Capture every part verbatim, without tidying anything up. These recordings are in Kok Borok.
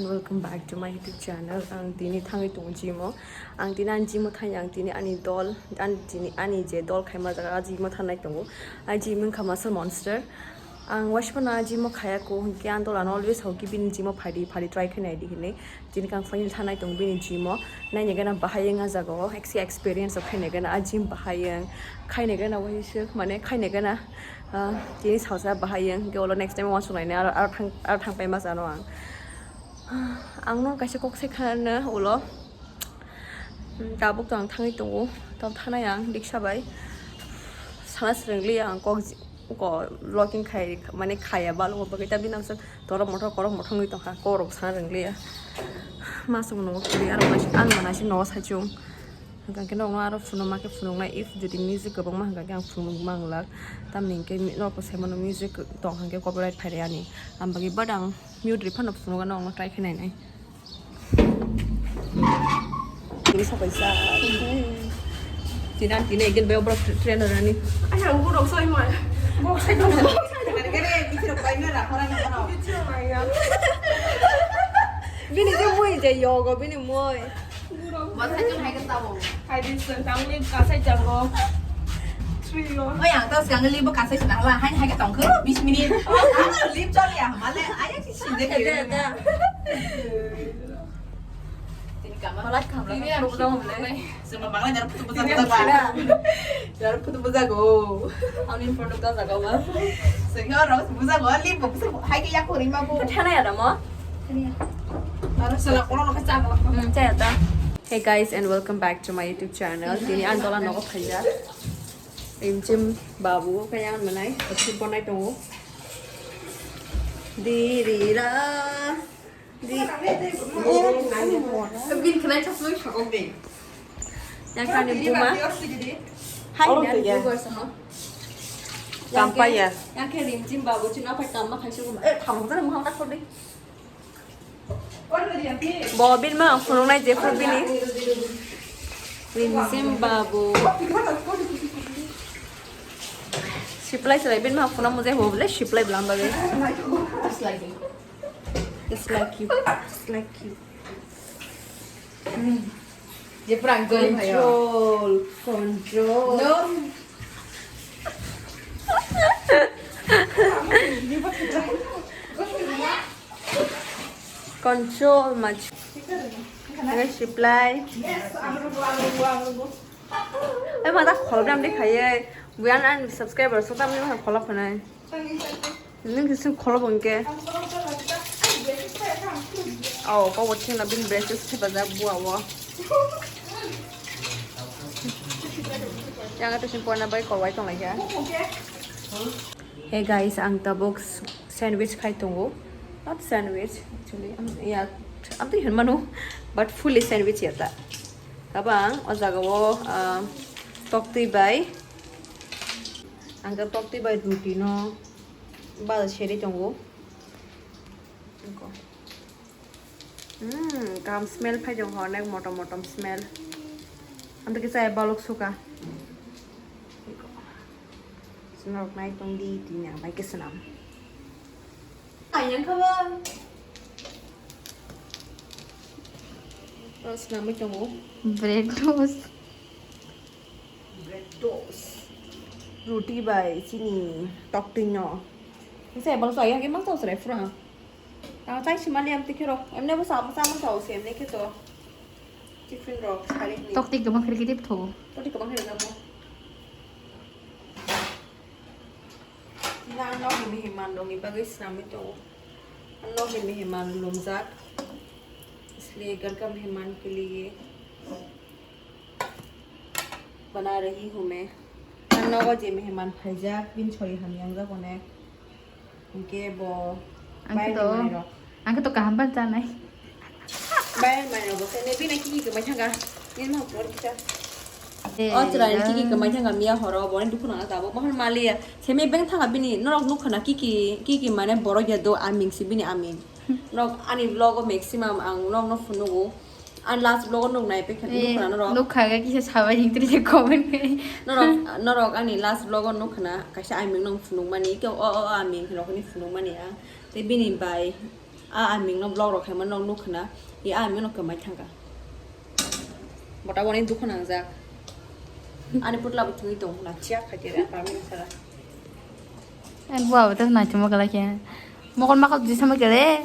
Welcome back to my YouTube channel. Ang tini thangwi tongo gym o. Ang tini ani gym o thangya, ang tini ani dol, ani tini ani je dol khaima jaga, a gym o thangnai tongo. A gym wngkha Muscle Monster. Ang waisa phano a gym o khaya ko, hinkhe ang dol ano always hoki bini gym o phadi, phadi try khai naidi hinwi. Tini kang final thangnai tongo bini gym o. Naina gana bahai wng a jaga o, ex-, experience o khaina gana a gym bahai wng. Khaina gana waisa mane khaina gana, ah, tini salsa bahai wng. Hinkhe ulo next time wansuk lainai aro, aro thang, aro thang pai ma sano ang. Ang no kaisa kok sai khana ulo. Hmm, tabuk to ang thangwi tongo. Tamo thanai ang riksa bai. Sana swrwngli ang kok ji-, ko vlogging khai, mane khaya balo bagwi ta bini ang dorok mothok korok mothok wngwi tongkha. Korok sana rwngli ya. Ma song no kuli aro manaisi, ang manaisi no saichung. Hwnkha khe nokno aro phunukma khe phunuknai, if jodi music kwbangma hwnkha khe ang phunukma wng lak. Tamni hwnkhe mi-, norok sai mano music tong hwnkhe copyright phairi ani. Ang bagwi but ang mute ri phano phunukgano, ang try khe nainai. Ini sapai sa. Tinan tini again bayo bro trainer ani. Ay, ang burok sai mal. Burok sai mal. Kare kare bichiro paina ra khora na khora. Bichiro paina. Bini je mui je yogo bini mui. Burok. Masai jong hai ka tabo. Hai din sen tang ni kasai jango. Three go. Oi, ang tao siang libo kasai sina hala, hai, hai ka tong khe, bis minute. Ang lip chol ya, male, ayo si sinde khe. Ada, ada. Tini kama. Malat khamla, ini aku program le. Semua bangla jar putu buza buza ba. Jar putu buza go. Ang in front of the jaga ba. Sehingga orang buza go, libo, hai ke ya ko rima bo. Thana ya damo. Aro sala kono no ka cha ba. Hmm, cha ya ta. Hey guys, and welcome back to my YouTube channel. Tini ang dola nogo phaijak. Rimchim babu kaya ang manai, osi bonai tongo. Di ri ra. Di. Bin khnai chasmai khagok de. Yang kani buma. Hai, yang viewers ha. Kampaya. Yang ke Rimchim babu chino phai kamma khai sugu. Eh, thamok jana muhang tak khodi. Bo bini ma phunuknai jephru bini. Rimchim babu. Siplai selai bini ma phunukna mujai ho bole siplai bwlam bagwi. Just like you. Just like you. Hmm. Jephru ang joli phaio. Control, control. No. Control mach. Oke, siplai. Eh, mata khol bram de khaye. Buyan an subscriber so tam ni khol khanai. Nung kisung khol bangke. Oh, ko watching na bin braces se baja bua wa. Yang atu sin pona bai ko wai tong lai ya. Hey guys, ang tabuk s-, sandwich khai tongo. Not sandwich, actually. Am, yeah, am twi hin manu, but fully sandwich ya ta. Tabang, o jaga o, ah, tok twi bai. Ang ka tok twi bai ruti no, ba seri tongo. Hmm, kaham smell phai jong hor, nek motom motom smell. Amtwi kisa balok suka. Norok nai tong di tini ang bai kisa nam. Ayang khawa. Oro swnamwi tongo. Bread toast. Bread toast. Ruti bai chini toktwi no. Kisa balok sa ayang ke mang tong sre fura. Tang chai sima liam tikhe rok. Emne bo sama sama sao se emne khe to. Tiffin rok sari ni. Tok tik gama khirki tip tho. Tok tik gama khirki tip tho. Tina ano himi himan rok ni bagwi swnamwi tongo. Ano himi himan lumjak. Isliye gar ka meheman ke liye. Bana rahi hu main. Ang nogo je meheman phaijak, bini sori hamya wngjak onek. Hinkhe bo ang khe to, ang khe to kaham ban chanai. Bai mai rogo se ne bini kiki kwmai thanga. Nini ma por kita. O chwrai ni kiki kwmai thanga miya horo, bo ni dukhu nang tabuk. Bahar maliya. Semi beng thanga bini norok nukha na kiki, kiki mane borok ya do aming si bini aming. Nok ani vlog o maximum ang nok no phunugo. Ang last vlog o nuk nai pekha, eh, nuk khna norok. Nuk kha ga kisa sabai hing tri comment kai. Norok, norok ani last vlog o nuk khna kaisa aming nong phunuk mani ke o, o, o aming rok ni phunuk mani ang. Te bini bai A aming no vlog rok khaima nok nuk khna. I aming no kwmai thangka. Bota boni dukhu nangjak. Ani putla bo thwi tong na chiya khaitira pami sara. Ang bua bata na chuma kala kya. Mokol makal jisama kere.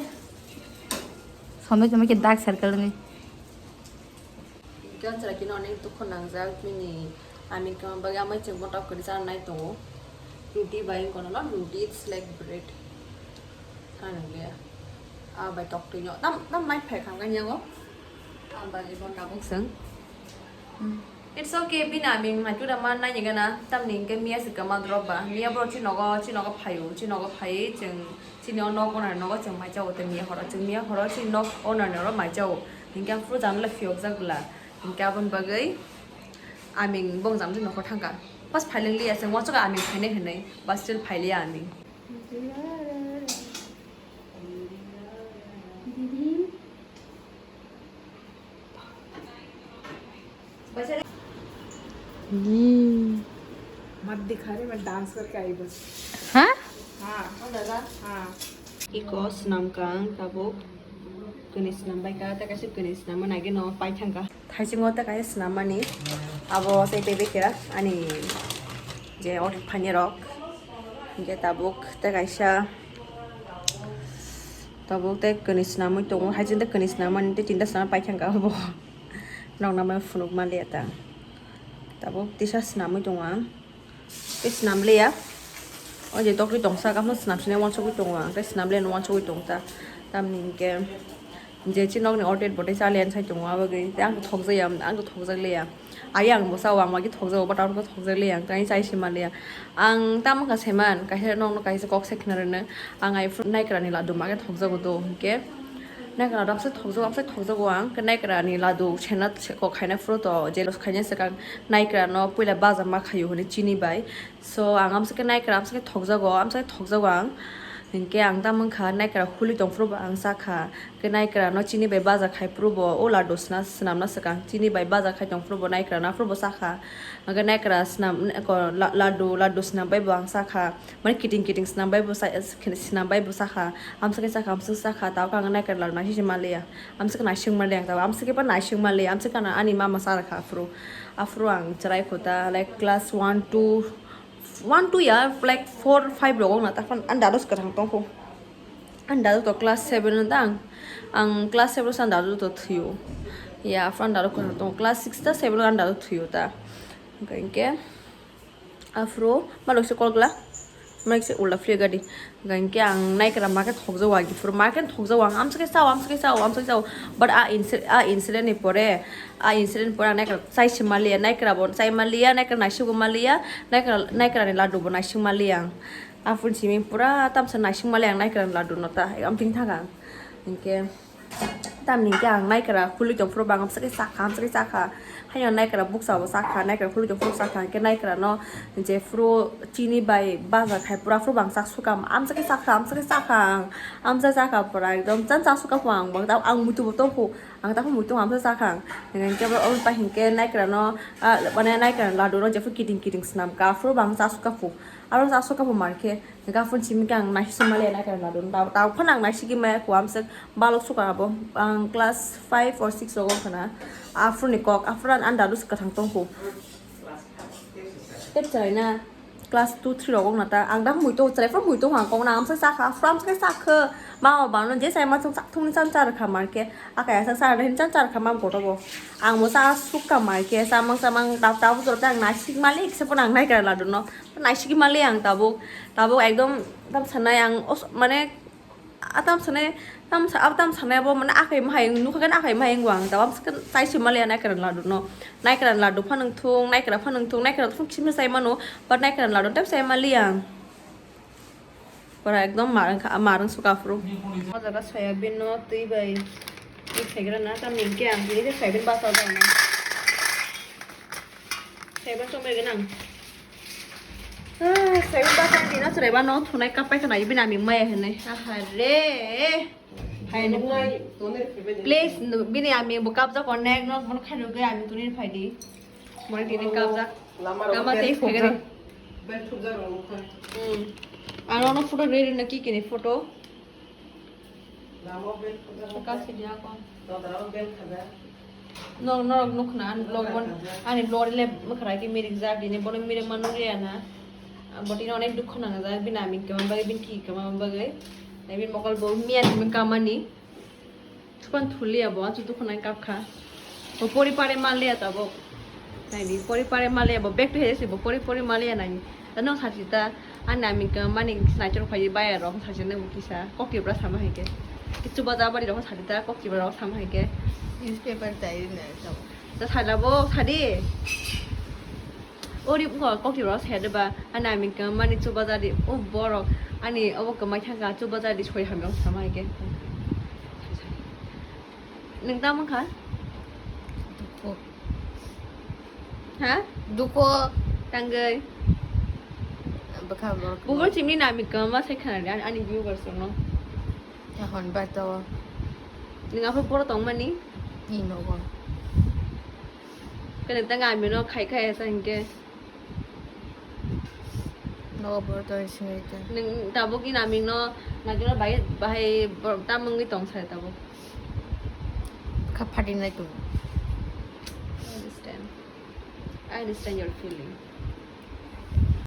Sombe sombe ke dark circle ni. Ganchara kino onek dukhu nangjak bini aming kwma bagwi amai chwng bo tok kwrwi chana nai tongo. Ruti bai kono no ruti, it's like bread. Ano le a bai tok twi no tam tam mai phai kham gani yango. Am bai bon tabuk seng. It's okay, bini aming mai tu da man nai gana tamni ke miya se kama drop ba miya bro chi nogo chi nogo phayu chi nogo phai chwng. Chini o nok owner nogo chwng mai chao, tei miya horo chwng miya horo chini nok owner ni oro mai chao. Hinkhe ang phuru jang le phiyok jak bwla. Hinkhe aboni bagwi aming bong jang jani nokhor thangkha. Pas phaileng liya chwng uansukha aming phainai hinwi, but still phailiya aming. ये मत दिखा रे, मैं डांस करके आई बस। हाँ? हाँ। हाँ। Iko swnamkha ang tabuk. Kwnwi swnambaikha, tei kaisa kwnwi swnamma nai geno pai thangkha. Thaisingo tei kaisa swnam mani abo tei bebekhe ani je order phainai rok. Hinkhe tabuk tei kaisa tabuk tei kwnwi swnamwi tongo. Haising tei kwnwi swnam mani tei tinta swnam pai thangkha abo. Nokna mai phunuk manliya ta. Tabuk tisa swnamwi tongo ang. Tei swnam liya. O je tokri tongsa, kaphno swnam sinai uansugwi tongo ang, tei swnam liya no uansugwi tong ta. Tamni hinkhe je chi nokni order bo tei cha liya sai tongo, abo bagwi tei ang thokjaya, ang thokjak liya. Ai ang bo sao, ang bai thokjago, but ang thokjak liya, ang tei chai se man liya. Ang tamo kha se man, kaisa nokno kaisa kok se khna rwno, ang ai phuru naikrani laddu ma khe thokjago do hinkhe. Naikra laddu amsai thokjago, amsai thokjago ang. Khe naikra ni laddu sena se kok khaina phuru to jealous khaina swkang naikra no puila baja ma khaio hwnwi chini bai. So ang amsai khe naikra amsai khe thokjago, amsai khe thokjago ang. Hinkhe ang tamo wngkha naikra huli tong phuru bo ang cha kha. Khe naikra no chini bai baja khai phuru bo o laddu sna swnamna swkang chini bai baja khai tong phuru bo naikra no aphuru bo cha kha. Hwnkhe naikra swnam, ko, la-, laddu, laddu swnam bai bo ang cha kha. Mane kiting kiting swnam bai bo cha, swnam bai bo cha kha. Amsa khe cha kha, amsa khe cha kha, tao khe ang naikra laddu naising se manliya. Amsa khe naising manliya ang tao. Amsa khe ba naising manliya. Amsa khe ani mama cha rwkha aphuru. Aphuru ang chwrai kho ta, like, class one, two, one, two ya, like, four, five rogo wngna ta phano ani dadu se kwthang tong kho. Ani dadu to class seven o dang. Ang class seven o se ani dadu to thwio. Ya, aphuru ani dadu kwthang tongo. Class six ta seven o ani dadu thwio ta. Hwnkhe, hwnkhe, aphuru, ma rok se kol gla? Ma rok se ulta philga di. Hwnkhe ang naikra ma khe thokjago agi phuru. Ma khe thokjago ang. Amsa khe sao, amsa khe sao, amsa khe sao. But a inci-, a incident ni pore, a incident ni pore ang naikra chai se manliya, naikra bo chai manliya, naikra naising bo manliya, naikra, naikra ni laddu bo naising manliya ang. Aphuru simi pura tamsa naising manliya ang naikra ni laddu no ta. Am thing thang ang. Hwnkhe, tamni hwnkhe ang naikra khulwi tong phuru bo ang amsa khe cha kha, amsa khe cha kha. Haino naikra bukcha bo cha kha, naikra khulwi tong phuru cha kha. Hwnkhe naikra no je phuru chini bai baja khai pura phuru bo ang cha sukha, amsa khe cha kha, amsa khe cha kha ang. Amsa cha kha pura ekdom chan cha sukha phu ang bo. Ang muitu bo tong phu, ang ta phu muitu amsa cha kha ang. Hwnkhe bo pai hwnkhe naikra no, ah, mane naikra ni laddu no je phuru kiting kiting swnam kha, phuru bo ang cha sukha phu. Aro cha sukha phu mar khe. Gafur simi khe ang naisingma le naikra laddu. Tao, tao phano ang naisingwi maya kho, amswk balok sukha abo. Ang class five or six rogo khna. Aphuru ni kok, aphuru ani dadu se kwthang tong kho. Tep chwrai na class two, three rogo khna ta. Ang da mui to chwrai phuru mui to ang kok na amswk cha kha, aphuru amswk cha kha. Mama bano je sai ma chwng chak thung ni chan cha rwkha mar khe. Akai asa cha rwkha hin chan cha rwkha ma koto bo. Ang bo cha sukha mar khe, chamang chamang tao tao jora ta ang naisingma le kisa phano ang naikra laddu no. Naisingwi manliya ang tabuk, tabuk ekdom tam sanai ang os-, mane, a tam sanai, tam sa-, a tam sanai abo mane akai mahai nukha khe akai mahai wng ang tabuk, amsa khe chai se manliya naikra laddu no, naikra laddu phano wng thung, naikra phano wng thung, naikra phano kisa chai mano, but naikra laddu tam chai manliya ang. Pura ekdom mar wngkha, mar wng sukha aphuru. O jaga soyabin no twi bai, twi khaigra na, tamni hwnkhe ang tini khe soyabin basa o dong na. Soyabin chongbai gwnang. Ah, soyabin basa ang tini chwrai ba no thunai kap pai khna, bini aming maya hinwi. Aha re. Hai no. Please, bini aming bo kap jak onek no, bono khai rwgwi aming tuni phai di. Mori tini kap jak. Lama rok Kama bel tei thukjak. Phegre. Bel thukjak rok nukha. Hmm. Ano no photo riri na ki kini photo. Kasi dia kon. Norok, norok nukna ani vlog bon, ani vlog le mwkhra ki mirik jak dini, bono mirik manu le ana. Botino onek dukho nang jak, bini ami kama bagwi, bini ki kama bagwi. Bini mokol bo miya ni kamani. Chupan thuli abo, achu dukho nang kap kha. Bo pori pare ma le tabok. Naidi, pori pare ma le abo, back to hesi bo pori pori ma le nang. Tano sachita, ani ami kama mani snaichor phai baya rok sachita nang kisa, kok tibra sama hai ke. Kichu baja bari rok sachita, kok tibra rok sama hai ke. Newspaper tai na tabok. Ta sala bo sadi. Ori ko kok tibra rok sadi ba, ani ami kama mani chu baja di, o borok, ani obo kama thangka chu baja di soi hamya sama hai ke. Nung tamo kha? Dukho. Ha? Dukho. Tangwi. Bwkha borok. Bubur chimni nami kama sai khana ani, ani viewers no. Ehon ba to. Nung apo poro tongmani? Ni nogo. Kene tang ami no khai khai sa hinke. Nogo poro to singri te. Nung tabuk ni nami no nagino bai bahai borok tamungwi tong sai tabuk. Kha phatinai tongo. I understand. I understand your feeling.